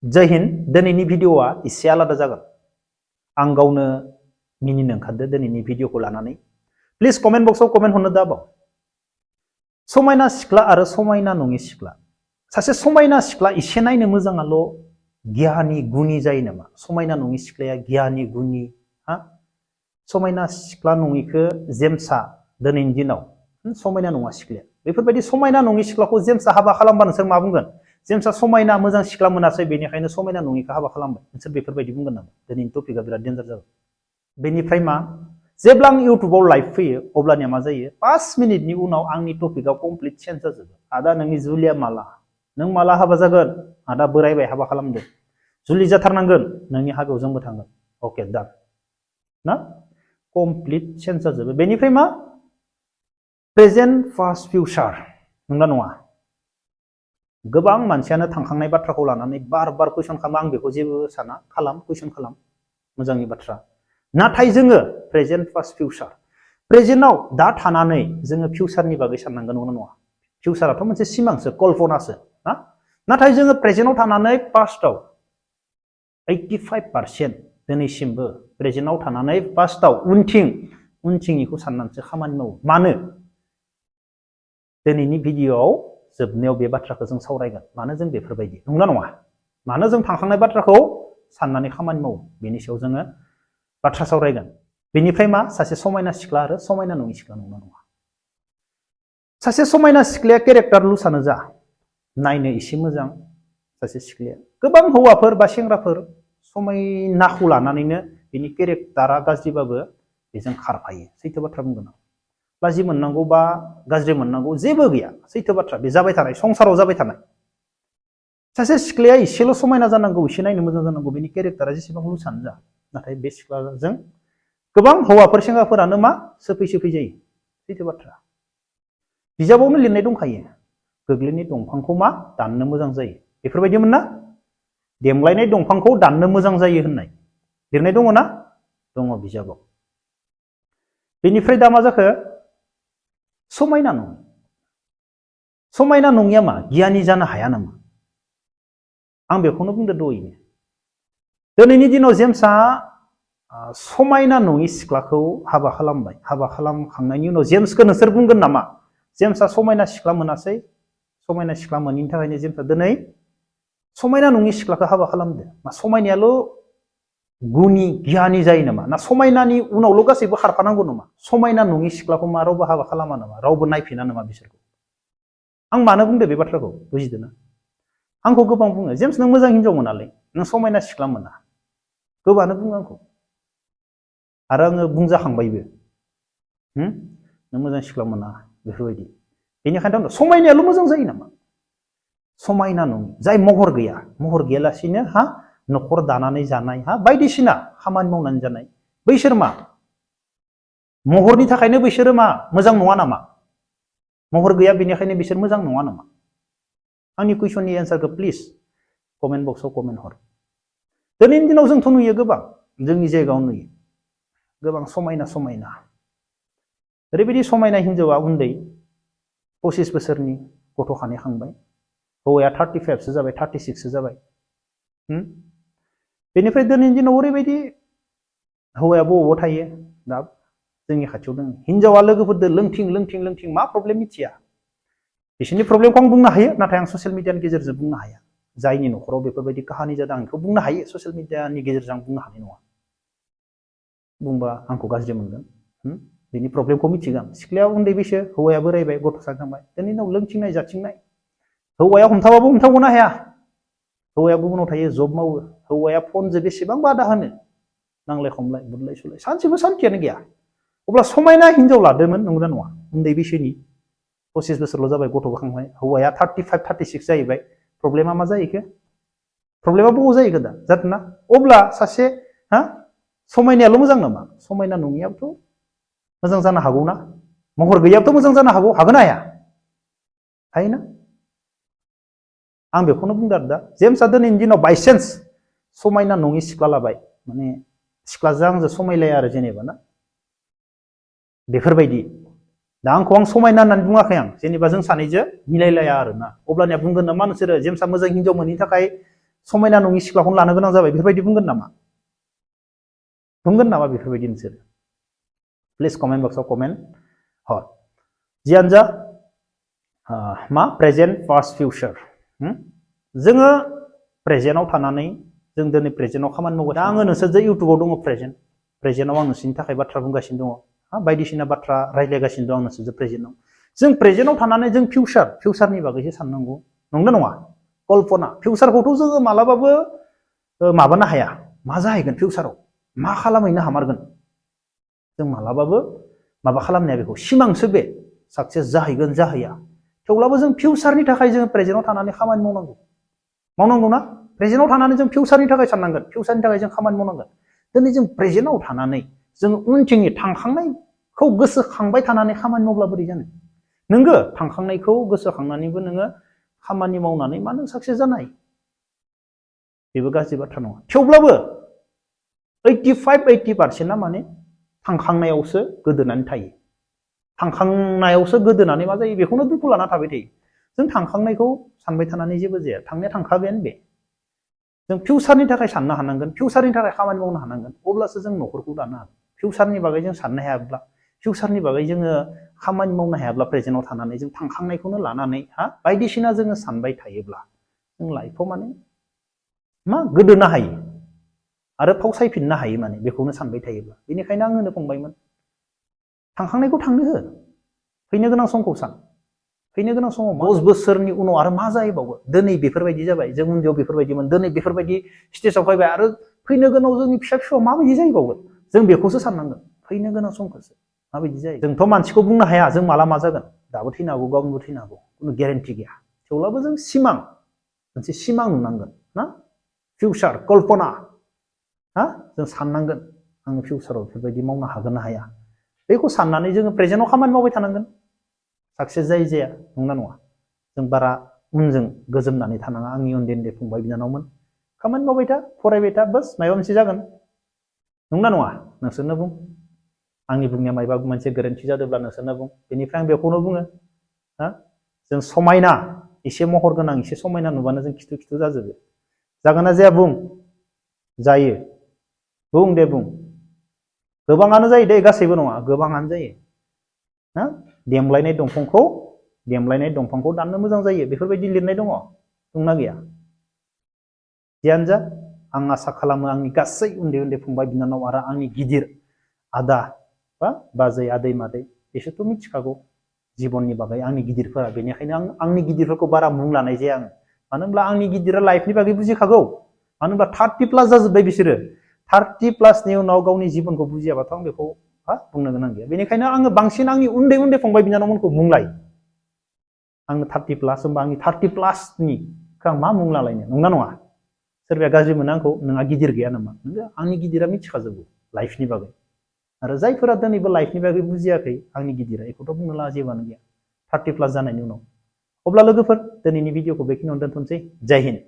जय हिन्द दिनैनि भिडिअआ एसे आलादा जागोन आं गावनो मिनिनो ओंखारदो दिनैनि भिडिअखौ लानानै प्लिज कमेन्ट बक्सआव कमेन्ट हरनो दाबाव समायना सिख्ला आरो समायना नङि सिख्ला सासे समायना सिख्ला एसे नायनो मोजाङाल' गियानि गुनि जायो नामा समायना नङि सिख्लाया गियानि गुनि हा समायना सिख्ला नङिखौ जेम्सआ दिनैनि दिनाव समायना नङा सिख्लाया बेफोरबायदि समायना नङि सिख्लाखौ जेम्सआ हाबा खालामबा नोंसोर मा बुंगोन जेम्सआ समायना मोजां सिख्ला मोनासै बेनिखायनो समायना नङिखौ हाबा खालामबाय नोंसोर बेफोरबायदि बुंगोन नामा दिनैनि टपिकआ बिराद डेन्जार जाबाय बेनिफ्राय मा जेब्ला आं इउटुबाव लाइभ फैयो अब्लानिया मा जायो 5 मिनिटनि उनाव आंनि टपिकआ कमप्लिट चेन्ज जाजोबो आदा नोंनि जुलिया माला नों माला हाबा जागोन आदा बोरायबाय हाबा खालामदो जुलि जाथारनांगोन नोंनि हाबायाव जोंबो थांगोन अके डान ना कमप्लिट चेन्ज जाजोबो बेनिफ्राय मा प्रेजेन्ट पास्ट फिउचार नंगौना नङा गोबां मानसियानो थांखांनाय बाथ्राखौ लानानै बार बार कुइसन खालामो आं बेखौ जेबो साना खालाम कुइसन खालाम मोजांनि बाथ्रा नाथाय जोङो प्रेजेन्ट पास्ट फिउचार प्रेजेन्टआव दा थानानै जोङो फिउचारनि बागै साननांगोन नंगौना नङा फिउचाराथ' मोनसे सिमांसो कल्पनासो ना नाथाय जोङो प्रेजेन्टआव थानानै पास्टआव 85% दिनैसिमबो प्रेजेन्टआव थानानै पास्टआव उनथिंनिखौ साननानैसो खामानि मावो मानो दिनैनि भिडिअआव जोबनायाव बे बाथ्राखौ जों सावरायगोन मानो जों बेफोरबायदि नंगौना नङा मानो जों थांखांनाय बाथ्राखौ साननानै खामानि मावो बेनि सायाव जोङो बाथ्रा सावरायगोन बेनिफ्राय मा सासे समायना सिख्ला आरो समायना नङि सिख्ला नंगौना नङा सासे समायना सिख्लाया केरेक्टार लुसानो जा नायनो एसे मोजां सासे सिख्लाया गोबां हौवाफोर बा सेंग्राफोर समायनाखौ लानानैनो बिनि केरेक्टारा गाज्रिबाबो बेजों खारफायो सैथो बाथ्रा बुंगोन आं लाजि मोननांगौ बा गाज्रि मोननांगौ जेबो गैया सैथो बाथ्रा बे जाबाय थानाय संसाराव जाबाय थानाय सासे सिख्लाया एसेल' समायना जानांगौ एसे नायनो मोजां जानांगौ बेनि केरेक्टारा जेसेबां लुसानो जा नाथाय बे सिख्लाजों गोबां हौवाफोर सेंग्राफोरानो मा सोफै जायो सैथो बाथ्रा बिजाबावनो लिरनाय दंखायो गोग्लैनाय दंफांखौ मा दाननो मोजां जायो बेफोरबायदिमोन ना देमलायनाय दंफांखौ दाननो मोजां जायो होननाय लिरनाय दङ ना दङ बिजाबाव बेनिफ्राय दा मा जाखो समायना नङिया मा गियानि जानो हाया नामा आं बेखौनो बुंदो दहायनो दिनैनि दिनाव जेम्सआ समायना नङि सिख्लाखौ हाबा खालामबाय हाबा खालामखांनायनि उनाव जेम्सखौ नोंसोर बुंगोन नामा जेम्सआ समायना सिख्ला मोनासै समायना सिख्ला मोनैनि थाखायनो जेम्सआ दिनै समायना नङि सिख्लाखौ हाबा खालामदो मा समायनायाल' गुनि गियानि जायो नामा ना समायनानि उनावल' गासैबो खारफानांगौ नामा समायना नङि सिख्लाखौ मा रावबो हाबा खालामा नामा रावबो नायफिना नामा बिसोरखौ आं मानो बुंदो बे बाथ्राखौ बुजिदों ना आंखौ गोबां बुङो जेम्स नों मोजां हिनजाव मोनालै नों समायना सिख्ला मोना गोबाङानो बुङो आंखौ आरो आङो बुंजाखांबायबो नों मोजां सिख्ला मोना बेफोरबायदि बेनिखायनो समायनायाल' मोजां जायो नामा समायना नङि जाय महर गैयालासिनो हा न'खर दानानै जानाय हा बायदिसिना खामानि मावनानै जानाय बैसोर मा महरनि थाखायनो बैसोरो मा मोजां नङा नामा महर गैया बेनिखायनो बिसोर मोजां नङा नामा आंनि कुइसननि एन्सारखौ प्लिज कमेन्ट बक्सआव कमेन्ट हर दिनैनि दिनाव जोंथ' नुयो गोबां जोंनि जायगायाव नुयो गोबां समायना ओरैबायदि समायना हिन्जावा उन्दै 25 बोसोरनि गथ' खांबाय हौवाया 35सो जाबाय 36सो जाबाय बेनिफ्राय दिनैनि दिनाव ओरैबायदि हौवाया बबाव थायो दा जोंनि खाथियाव दङ हिन्जावा लोगोफोरजों लोंथिं मा प्रब्लेम मिथिया बिसोरनि प्रब्लेमखौ आं बुंनो हायो नाथाय आं ससियेल मिडियानि गेजेरजों बुंनो हाया जायनि न'खराव बेफोरबायदि काहानि जादों आं बेखौ बुंनो हायो ससियेल मिडियानि गेजेरजों आं बुंनो हानाय नङा बुंबा आंखौ गाज्रि मोनगोन बिनि प्रब्लेमखौ मिथिगोन सिख्लाया उन्दै बैसो हौवाया बोरायबाय गथ' सानखांबाय दिनैनि दिनाव लोंथिंनाय जाथिंनाय हौवाया हमथाबाबो हमथागनो हाया हौवाया गुबुनाव थायो जब मावो हौवाया फनजों बेसेबां बादा होनो नांलाय खमलाय बुलाय सुलाय सानसेबो सान्थियानो गैया अब्ला समायना हिन्जाव लादोंमोन नंगौना नङा उन्दै बैसोनि 25 बोसोरल' जाबाय गथ' खांबाय हौवाया 35 36 जाहैबाय प्रब्लेमा मा जाहैखो प्रब्लेमा बबाव जाहैखो दा जादोंना अब्ला सासे समायनायाल' मोजां नामा समायना नङियाबोथ' मोजां जानो हागौ ना महर गैयाबोथ' मोजां जानो हागौ हागोन ना हाया हायोना आं बेखौनो बुंदों आरो दा जेम्सआ दिनैनि दिनाव बायसान्स समायना नङि सिख्ला लाबाय माने सिख्लाजों आंजों समायलाया आरो जेनेबा ना बेफोरबायदि दा आंखौ आं समायना होननानै बुङाखै आं जेनेबा जों सानैजों मिलायलाया आरो ना अब्लानिया बुंगोन नामा नोंसोरो जेम्सआ मोजां हिन्जाव मोनैनि थाखाय समायना नङि सिख्लाखौनो लानो गोनां जाबाय बेफोरबायदि बुंगोन नामा बेफोरबायदि नोंसोर प्लिज कमेन्ट बक्सआव कमेन्ट हर जियानो जा मा प्रेजेन्ट पास्ट फिउचार जोङो प्रेजेन्टआव थानानै जों दिनै प्रेजेन्टआव खामानि मावगासिनो दा आङो नोंसोरजों इउटुबाव दङ प्रेजेन्टआव आं नोंसोरनि थाखाय बाथ्रा बुंगासिनो दङ बायदिसिना बाथ्रा रायज्लायगासिनो दं आं नोंसोरजों प्रेजेन्टआव जों प्रेजेन्टआव थानानै जों फिउचारनि बागैसो साननांगौ नंगौ नङा कल्पना फिउचारखौथ' जोङो मालाबाबो माबानो हाया मा जाहैगोन फिउचाराव मा खालामहैनो हामारगोन जों मालाबाबो माबा खालामनाया बेखौ सिमांसो बे साक्सेस जाहैगोन जाहैया थेवब्लाबो जों फिउचारनि थाखाय जों प्रेजेन्टआव थानानै खामानि मावनांगौ ना प्रेजेन्टआव थानानै जों फिउचारनि थाखाय साननांगोन फिउचारनि थाखाय जों खामानि मावनांगोन दिनै जों प्रेजेन्टआव थानानै जों उनथिंनि थांखांनायखौ गोसोखांबाय थानानै खामानि मावब्ला बोरै जानो नोंगो थांखांनायखौ गोसोखांनानैबो नोङो खामानि मावनानै मा नों साक्सेस जानो हायो बेबो गाज्रि बाथ्रा नङा थेवब्लाबो 85-80% माने थांखांनायावसो गोदोनानै थायो थांखांनायावसो गोदोनानै मा जायो बेखौनो दुखु लाना थाबाय थायो जों थांखांनायखौ सानबाय थानानै जेबो जाया थांनाया थांखाबायानो बे जों फिउचारनि थाखाय साननो हानांगोन फिउचारनि थाखाय खामानि मावनो हानांगोन अब्लासो जों न'खरखौ दानो हागोन फिउचारनि बागै जों साननो हायाब्ला फिउचारनि बागै जोङो खामानि मावनो हायाब्ला प्रेजेन्टआव थानानै जों थांखांनायखौनो लानानै बायदिसिना जोङो सानबाय थायोब्ला जों लाइफआव माने मा गोदोनो हायो आरो फावसायफिननो हायो माने बेखौनो सानबाय थायोब्ला बेनिखायनो आं होनो फंबायमोन थांखांनायखौ थांनो हो फैनो गोनां समखौ सान फैनो गोनां समाव 10 बोसोरनि उनाव आरो मा जाहैबावो दिनै बेफोरबायदि जाबाय जों उन्दैयाव बेफोरबायदिमोन दिनै बेफोरबायदि स्टेजाव फैबाय आरो फैनो गोनां जोंनि फिसा माबायदि जाहैबावगोन जों बेखौसो साननांगोन फैनो गोनां समखौसो माबायदि जायो जोंथ' मानसिखौ बुंनो हाया जों माला मा जागोन दाबो थैनो हागौ गाबोनबो थैनो हागौ कुनु ग्यारेन्टि गैया थेवब्लाबो जों मोनसे सिमां नुनांगोन ना फिउचार कल्पना जों साननांगोन आं फिउचाराव बेफोरबायदि मावनो हागोन ना हाया बेखौ साननानै जोङो प्रेजेन्टआव खामानि मावबाय थानांगोन साक्सेस जाया नंना नङा जों बारा उनजों गोजोमनानै थानाङा आंनि उन्दै फंबाय बिनानावमोन खामानि मावबाय था फरायबाय था बास माबा मोनसे जागोन नंना नङा नोंसोरनो बुं आंनि बुंनाया मायबा मोनसे गोरोन्थि जादोंब्ला नोंसोरनो बुं बेनिफ्राय आं बेखौनो बुङो जों समायना एसे महर गोनां एसे समायना नुबानो जों खिथु जाजोबो जागोन ना जाया बुं जायो बुं दे बुं गोबाङानो जायो दे गासैबो नङा गोबाङानो जायो देमलायनाय दंफांखौ दाननो मोजां जायो बेफोरबायदि लिरनाय दंना गैया जियानो जा आं आसा खालामो आंनि गासै उन्दै फंबाय बिनानाव आरो आंनि गिदिर आदा बा बाजै आदै मादै बिसोरथ' मिथिखागौ जिबननि बागै आंनि गिदिरफोरा बेनिखायनो आं आंनि गिदिरफोरखौ बारा मुं लानाय जाया आङो मानो होनब्ला आंनि गिदिरा लाइफनि बागै बुजिखागौ मानो होनब्ला 30+ जाजोब्बाय बिसोरो 30+नि उनाव गावनि जिबनखौ बुजियाबाथ' आं बेखौ बुंनो गोनां गैया बेनिखायनो आङो बांसिन आंनि उन्दै फंबाय बिनानावमोनखौ मुंलाय आङो 30+ होनबा आंनि 30+निखौ आं मा मुं लालायनो नंना नङा सोरबाया गाज्रि मोनो आंखौ नोंहा गिदिर गैया नामा आंनि गिदिरा मिथिखाजोबो लाइफनि बागै आरो जायफोरा दिनैबो लाइफनि बागै बुजियाखै आंनि गिदिरा बेखौथ' बुंनो लागा जेबोआनो गैया 30+ जानायनि उनाव अब्ला लोगोफोर दिनैनि भिडिअखौ बेखिनियावनो दोनथ'नोसै जय हिन्द।